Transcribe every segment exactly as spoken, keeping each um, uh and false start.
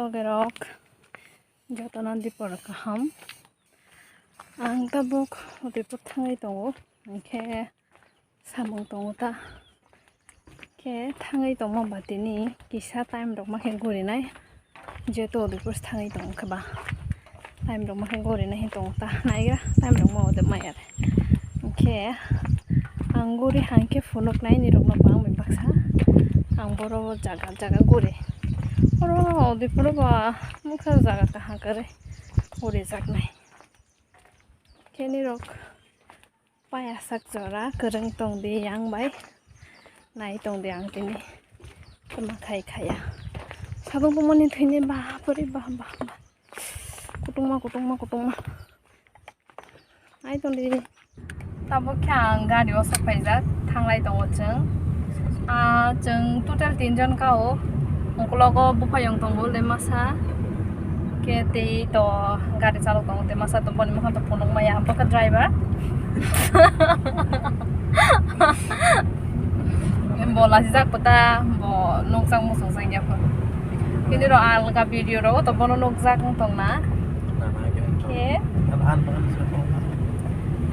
Logerok jotono dipor kaham. Ang tabuk Udaipur thangwi tongo, hwnkhe samung tongo ta. Khe thangwi tongma ba tini kisa time rok ma khe gurinai, jeto Udaipur thangwi tongo khe ba time rok ma khe gurinai hin tongo ta, naigra time rok ma ode maya re. Hwnkhe ang guri hangkhe phunuknai nirokno bangbai baksa, ang boro jaga jaga guri oro Udaipur ba moksa jaga kaham kwrwi gurijaknai. Khe nirok Paya sak jora kwrwng tong di yang bai nai tong di ang tini kwma khai khaya. Sabung bumoni thwini ba pori ba ba ba kutungma kutungma kutungma nai tong di. Tabuk khe ang gari o sok paijak thanglai tongo chwng. Ah, chwng total tin jon ka o. Ukologo buphayung tongo le masa. Khe tei to gari chalok tongo tei masa to boni mokhan to phunuk maya ang bokhe driver. Bo lasijak kota bo nukjak muchungjak ya pho. Kini ro alga video ro to bono nukjak wng tong na. Khe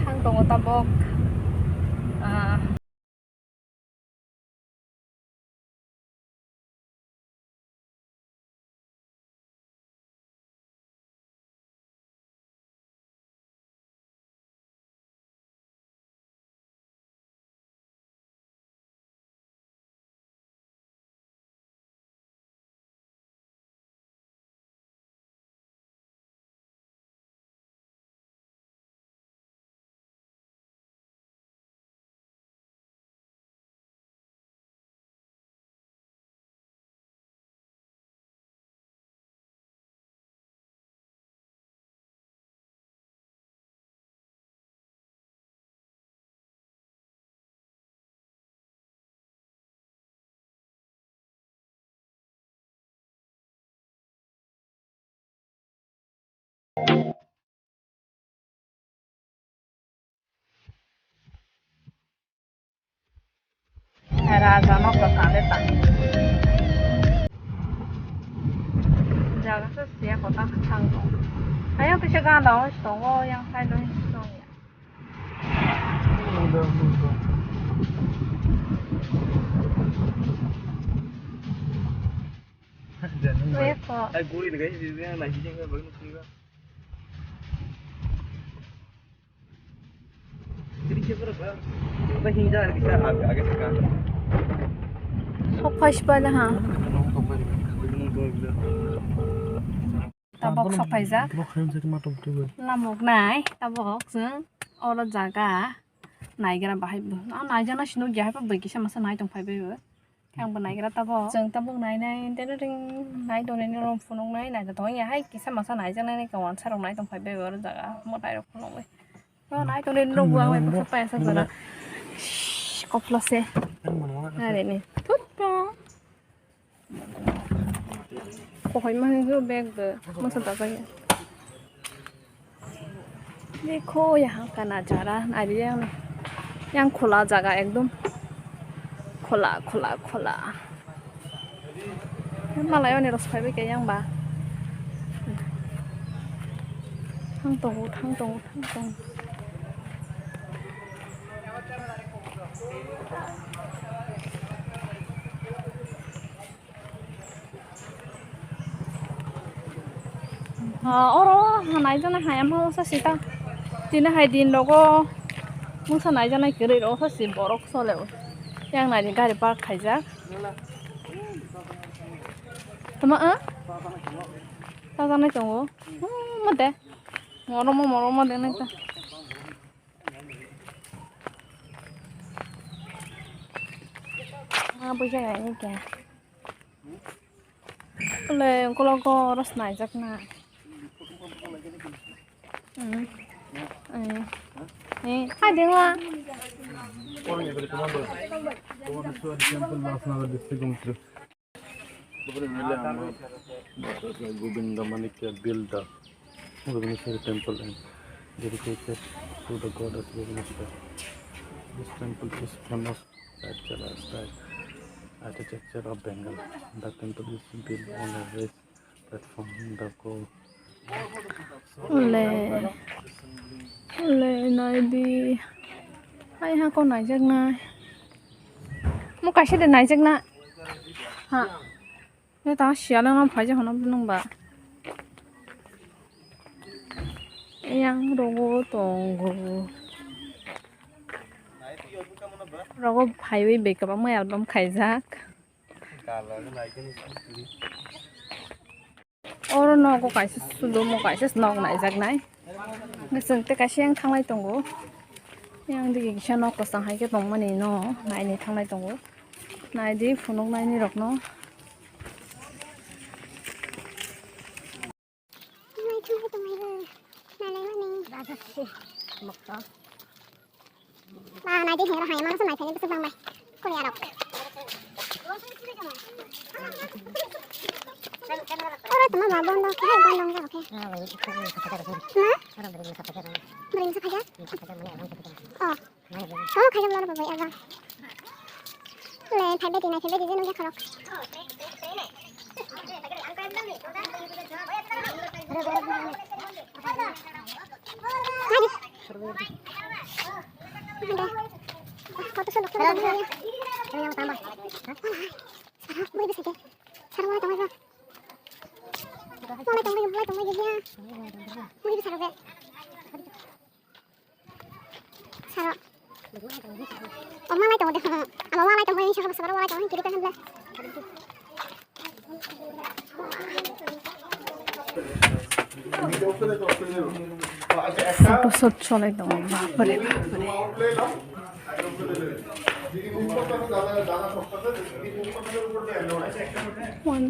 thang tongo tabok. Ah. Raja no kwchale ta. Jaga se siya kota kwchang tong. Ayang tisa ganda o tongo, yang side o tongo. Weko. Sok phai si paila ha. Tabok sok phaijak. Lamok nai, tabok chwng oro jaga naigra bahai bo. A naijana sino gya hai pa bai kisa masa nai tong phai bai bo. Ang bo naigra tabok. Chwng tabok nai nai, tene ring nai tong nai, rom phunuk nai, nai tong ya hai kisa masa nai jang nai, nai kawan sarok nai tong phai bai oro jaga, motai rok phunuk bai. O nai tong nai, rok buang bai, bwsa paya sa jora. Koplo se. Nai re ni. Thut po. Kohoi ma hwnwi bag bo, masa dajak ya. Dekho, yahan ka nazara, naidi yang, yang khola jaga ekdom. Khola, khola, khola. Malai oni rwsphai bai khe yang ba. Thang tongo, thang tongo, thang tongo. Ah, oro hanai jana hai ama osa sita. Tini hai din logo mungsa nai jana kwrwi ro osa si borok sole o. Yang nai gari park khaijak. Tama a? Ta jana tongo. Hmm, mate. Moromo, moromo de nai ta. Ah, buja ya ni kya? Le, kologo ros nai jak na. Hmm. Eh. Eh, hai dengla. Govinda Manikya builder Bhubaneswari temple and dedicated to the goddess Bhubaneswari. This temple is famous cultural style architecture of Bengal. The temple is built on a ridge Platform dogo. Ole. Ole, naidi. Hai ha ko naijaknai. Mo kaisa de naijakna. Ha. Be ta siya lang phai je hono nung ba. Yang rogo tongo. Rogo phaiwi be kwbangma album khaijak. Oro nogo kaisa sudo mo kaisa nok naijaknai. Chwng tei kaisa yang thanglai tongo. Yang digi kisa nok kwchang hai khe tongmani no naini thanglai tongo. Naidi phunuknaini rokno. Ba, naidi hingra hai, mangsa nai phai, bwswk bang bai. Korea rok. Oro tongma ba bondo, khe bondo wngya khe. Ma? Bring sa khaja? Oh. Oh, khaja bondo bai aga. Le, phai beti nai, phai beti je nungya khorok. Kota solo kota solo ya. Sara, bui bisa ke. Sara wala tawai ba. Wala tawai, wala tawai ya. Bui bisa ke. Sara. Oma lai tawai de. Ama wala tawai, sara sara wala tawai, kiri kan bla. Photo shoot cholai tongo, bapre, bapre. One.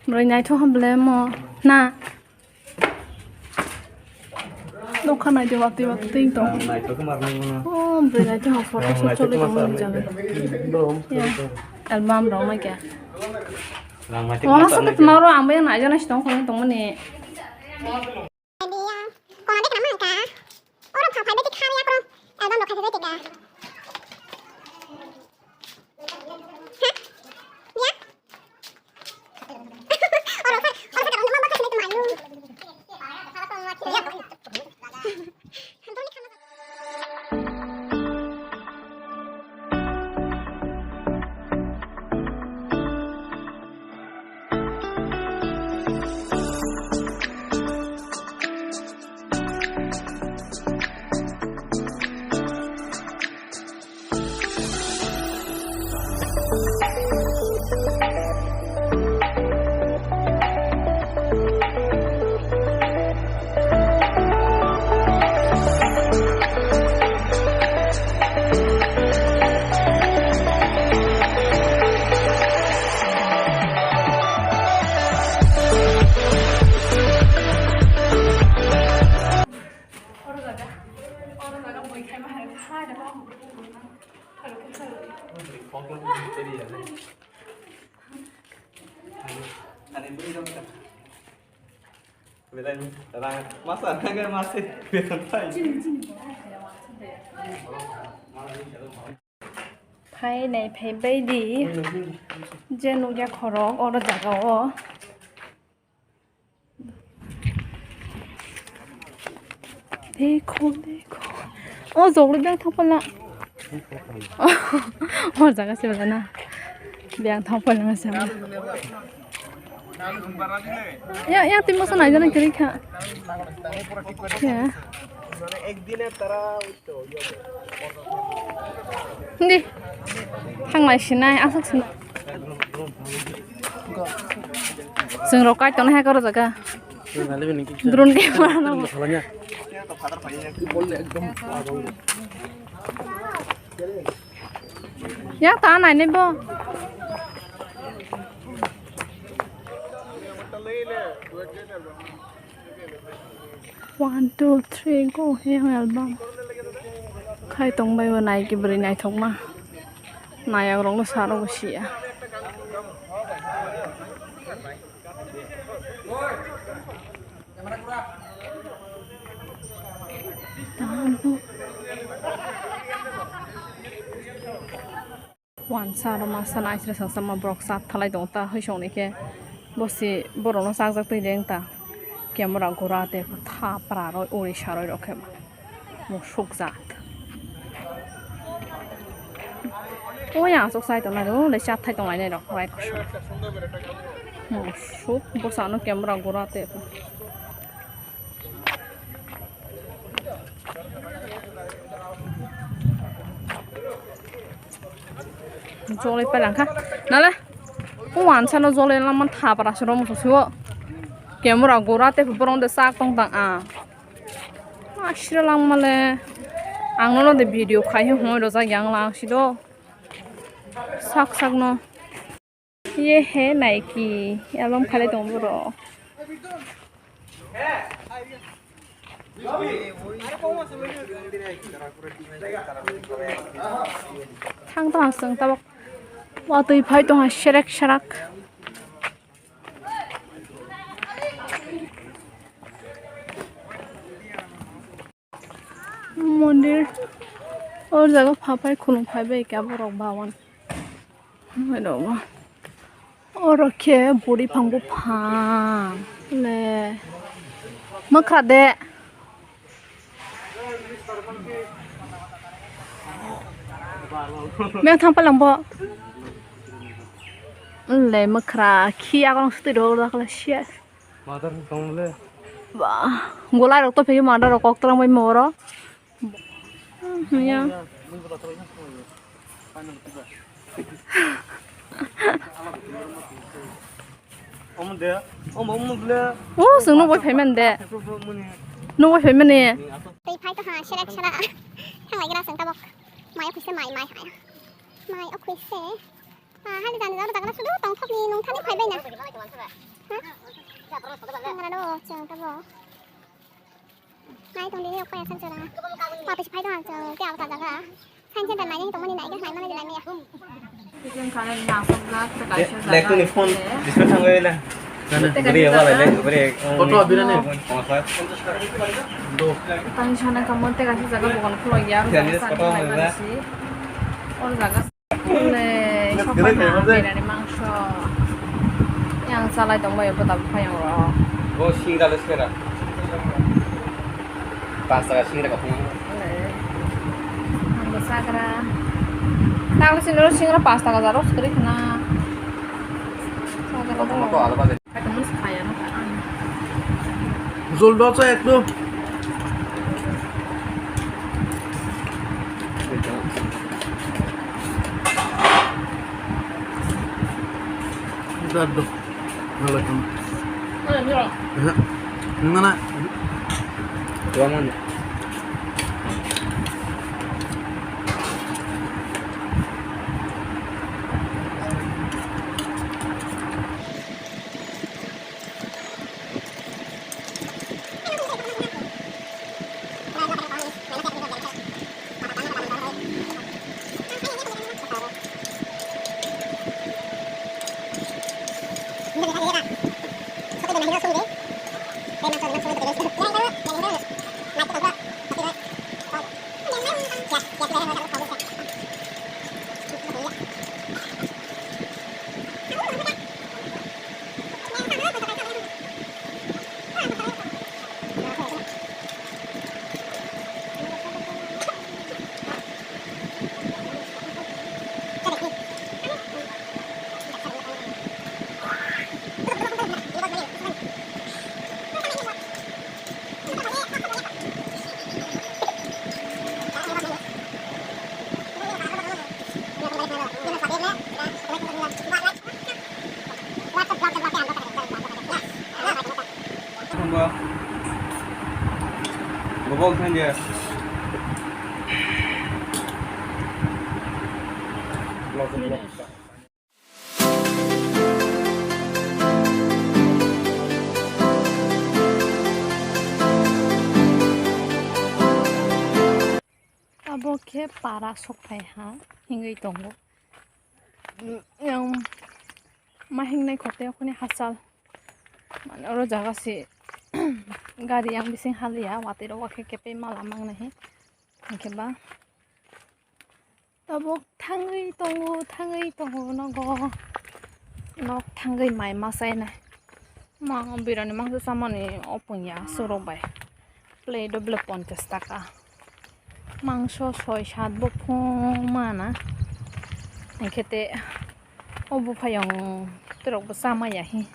Bwrwi naithok hwn bwle mo na. Nokha naidi watwi watwi tong. Naithok khe marnai bono. Oh, bwrwi naithok hwn photo shoot cholai tongo ni jaga. Album rok mai khe. Rang naithok. Ono sakhe tongma ro ang bai naijana si tong khorang tongmani. Dia, kono de kana mangka. Oro pha phai beti khani akro. Album rok khaisai beti ka. Ha? Dia? Oro kha, oro kha, oro kha, oro kha, oro kha. Phai nai phai bai di. Je nukya khorok oro jaga o. Dekho, dekho. O joglo biyang thang pala. O jaga se bala na. Biyang thang pala ma se. Ya, ya, timo sa nai jana kiri kha. Ya. Hindi. Thanglai sinai, aswk sinai. Chwng rok kai tongnai hai koro jaga. Drone camera no. Ya ta nai nai bo. One, two, three, go. He album. Khai tongbai bo nai ki bwrwi naithokma. Nayok rok no saro bo siya. Wansa aro masa naisre sasa ma borok chat thalai tongo ta hoi song ni khe Bosi borokno chakjak twi de wng ta. Camera gura tei tha pra roi uri sa roi rok khe musuk jat. O yang aswk chai tongnai rw le chat thai tongnai rok rai kosom. Musuk bwsano camera gura tei. Jolai pailangkha. Nala. O wansano jolai langma thapra se romo sosiwo. Camera gura tei borong de sak tong tang a. Asira langmale. Ang nono de video khai hwnwi rojak yang lang sido. Sak sak no. Ye he naiki album khalai tong boro. Thang tong chwng tabok. Watwi phai tong serek serak. Mondir o jaga phapai khulum phai bai khe borok bawan. Oro khe buri phang buphang le mwkhra de. Meng thang palang bo le mwkhra khi agong sutwi rw dakle siya. Madar tong le. Ba, golai rok to phege madar rok kok tlang bai moro. Hmm, ya. Omo de, omo, omo le. O, sung nung bai phai man de. Nung bai phai man ni. Tei phai to ha, serek sera. Thang lai gra sung tabok. Mai o khise mai, mai, mai. Mai o khise. Ah, hali jani jani jagala sudu tong thok ni nung thani phai bai na. Ha? Thang gra do, chwng tabok. Nai tong dini okko ya sanchara. Papis phai dong ang chwng te abo ta jaga. Science center nai tong mani nai nai mani nai maya. Lekto ni phone display thang bai la. Beri ya wala le beri. Koto abira ne? Do. Tang sana kamu te kasi jaga bukan pulau ya. Jaga sana. Or jaga. Ole, sofa na, birani mangso. Yang salai tong bai, bota bupha yang ro. Bo singra le sera. Pas taka singra ka phung. Ole. Ang bo sagra. Tang le singra, singra pas taka jaro, skri khna. Sagra. Koto alba de. Jol do cha ekdom. Jol do. Bhalo ekdom. Nana. Gobol thang dia. Abo khe para sokphai ha hingwi tongo. Yang ma hingnai khote okhoni hachal. Mane oro jaga se gari yang bising haliya, watui rok wakhe kepui mala mangnai hi. Hingkhe ba tabuk thangwi tongo, thangwi tongo nogo. Nok thangwi mai ma chainai. Ma birani mangso chamani opung ya surok bai. Plate o bele ponchash taka. Mangso soi sat bo phung mana. Hinkhe te o buphayong terok bo chamaya hi.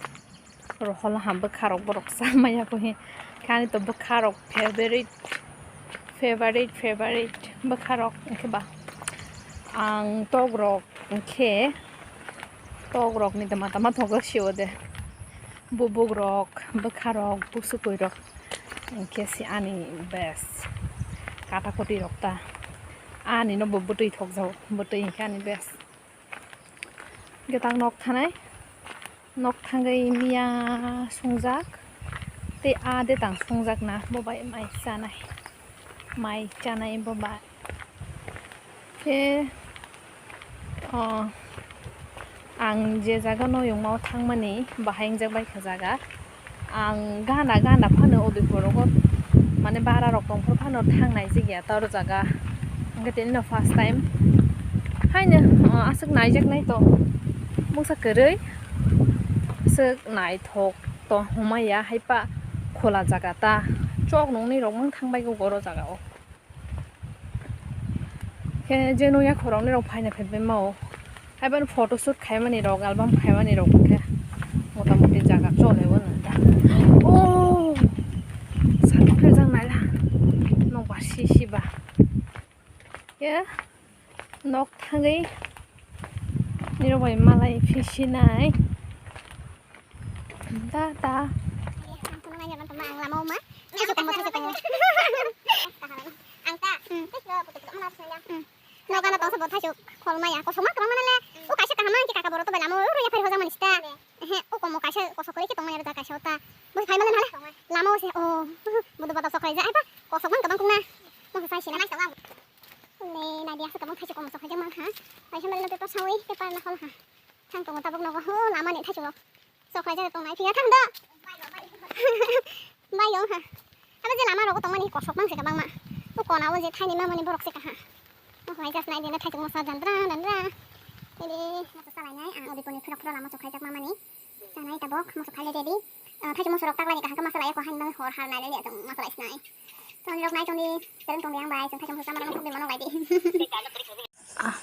Rohol ha bwkharok borok chamaya bo hi. Khe ani to bwkharok favorite, favorite, favorite bwkharok hinkhe ba. Ang tokrok hinkhe tokrokni tama tama thogo sio de. Bubugrok, bwkharok, busukuirok hinkhe se ani best. Kata kotirok ta. Ani no bo bwtwi thokjago, bwtwi hinkhe ani best. Getang nok thanai, nok thangwi miya sungjak, tei a de tang sungjak na, bo bai mai chanai, mai chanai bo bai. Khe, o, ang je jaga no yungma o thangmani, bahai wngjak bai kha jaga. Ang gana gana phano Udaipur rogo, mane bara rok tongphuru phano thang naijak ya ta oro jaga. Hwnkhe tini no first time. Haino, o, aswk naijak nai to. Bwsa kwrwi. Aswk naithok to hwnmaya hai pa khola jaga ta. Chok nungni rok mang thang bai kho oro jaga o. Khe je nung yakhorokni rok phaina phaibai mao. Haiban photo shoot khaimani rok, album khaimani rok khe mota moti jaga chole o nang ta. Oh! Sal phirjak naila. Nokbar si si ba. Khe nok thangwi nirok bai malai phisinai. Da, da. Ang lama uma. Thaichuk tongo, thaichuk tongo. Ang ta. Hmm. Thaichuk tongo, thaichuk tongo. Hmm. Nogo no tongsa bo thaichuk kholmaya. Kosokma kwbangma nale. O kaisa kaham ang khe kaka borok to bai lama o rwya phai hojak mani sita. He, o komo kaisa kosok kwrwi khe tongmani rwjak kaisa o ta. Bo phai mani hale. Lama o se o. Budu bata sok khaijak. Ai ba kosok man kwbang kukna. Mo sai sina. Le nadi asa kwbang thaichuk komo sok khaijak man ha. Kaisa mali no paper sawi paper na hol ha. Thang tongo tabuk nogo. Ho, lama ni thaichuk rok. Sok khaijak tongnai phiya thang do. Bai yong ha. Abo je lama rogo tongmani kosok mang se kwbangma. O kona o je thaini mamani borok se kaha. O hai jas nai dena thaichuk mosa dandra dandra. Ede mosa salai nai ang Udaipur ni phirok phirok lama sok khaijak mamani. Chanai tabok mosa khaile ready. Ah, thaichuk mosa rok taklai ni kaham khe masa lai ko hain bang hor har nai le tong masa lai sinai. Tong rok nai tong di. Sereng tong di ang bai chwng thaichuk mosa mano tong di mano lai di. Ah.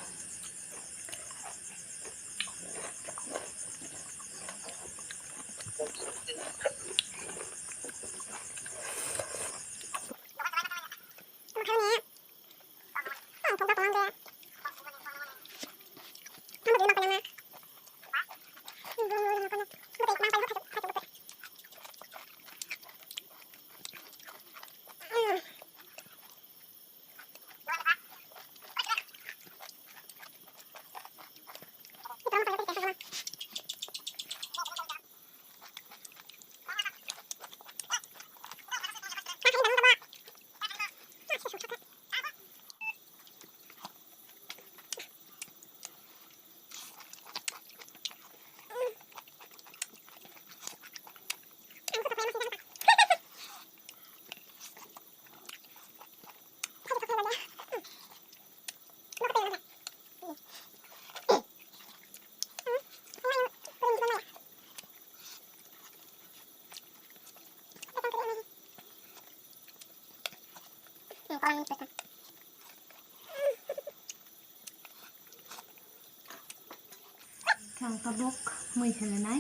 Ang tabuk mui khelenai.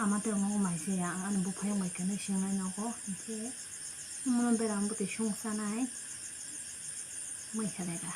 Ama tei omo mai se ya, ang ani buphai bai khe nai swngnai nogo, hinkhe omono bera bwtwi song chanai mui khelega.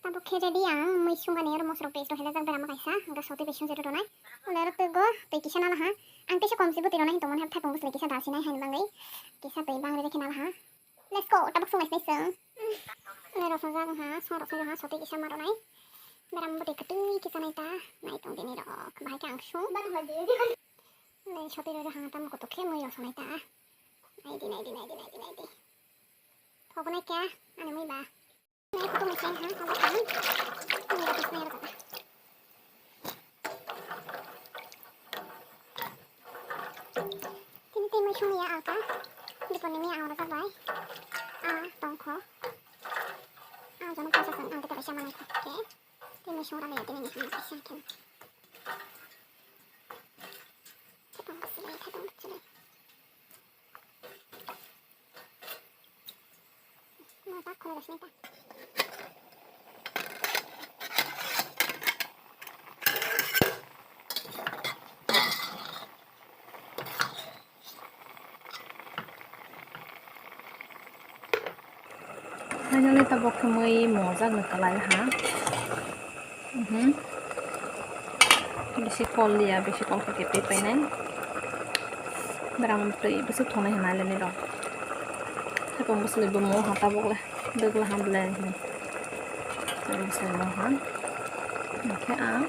Tabuk khe ready ang mui sungani oro mosrok paste rok helajak berama kaisa, hwnkhe sotwi bai sung je rw tonai. Olo oro twgo twi kisa nalaha. Ang teisa komsi bwtwi rwnai hinwi tongmani, hap thaipung bwswlwi kisa dalsinai haini bagwi. Kisa twi bangri rw khe nalaha. Let's go, tabuk sung naisinai chwng. Le rosongjak wngkha, song rosongjak wngkha, sotwi kisa ma rwnai. Beram bwtwi kwtwi kisa nai ta, nai tong tini rok, bahai khe ang sung. Le sotwi rok wngkha, tamo kotor khe mui rosonai ta. Nai di, nai di, nai di, nai di, nai di. Thogo nai kya, ani mui ba. Nai kutung nai sai ha, thogo ta. Mui rosonai rok ta. Tini tei mui sung ya alka. Diponi mia ang rwjak bai. A tongkho. A jono kaisa sung ang tei kaisa manai kho. Ke. Tei mui sung rwmani tini ni sung kaisa khe. Thaitong bwswlwi, thaitong bwswlwi. Finally, tabok khe mui mojak no kwlai ha. Mhm. Bisi kol liya, bisi kol khe kepri painai. Beram twi bwswk thongnai hwnna le nirok. Thaitong bwswlwi bo mo ha tabok le. Dwgla ha belai. Thaitong bwswlwi mo ha. Hwnkhe ang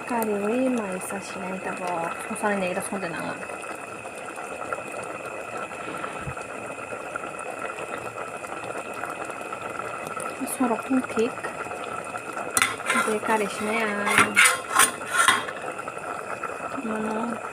kariui mai sa sinai tabok. Swngcharni negra songde nang. Sorok tong thik. Je kari sinai ang. Mano.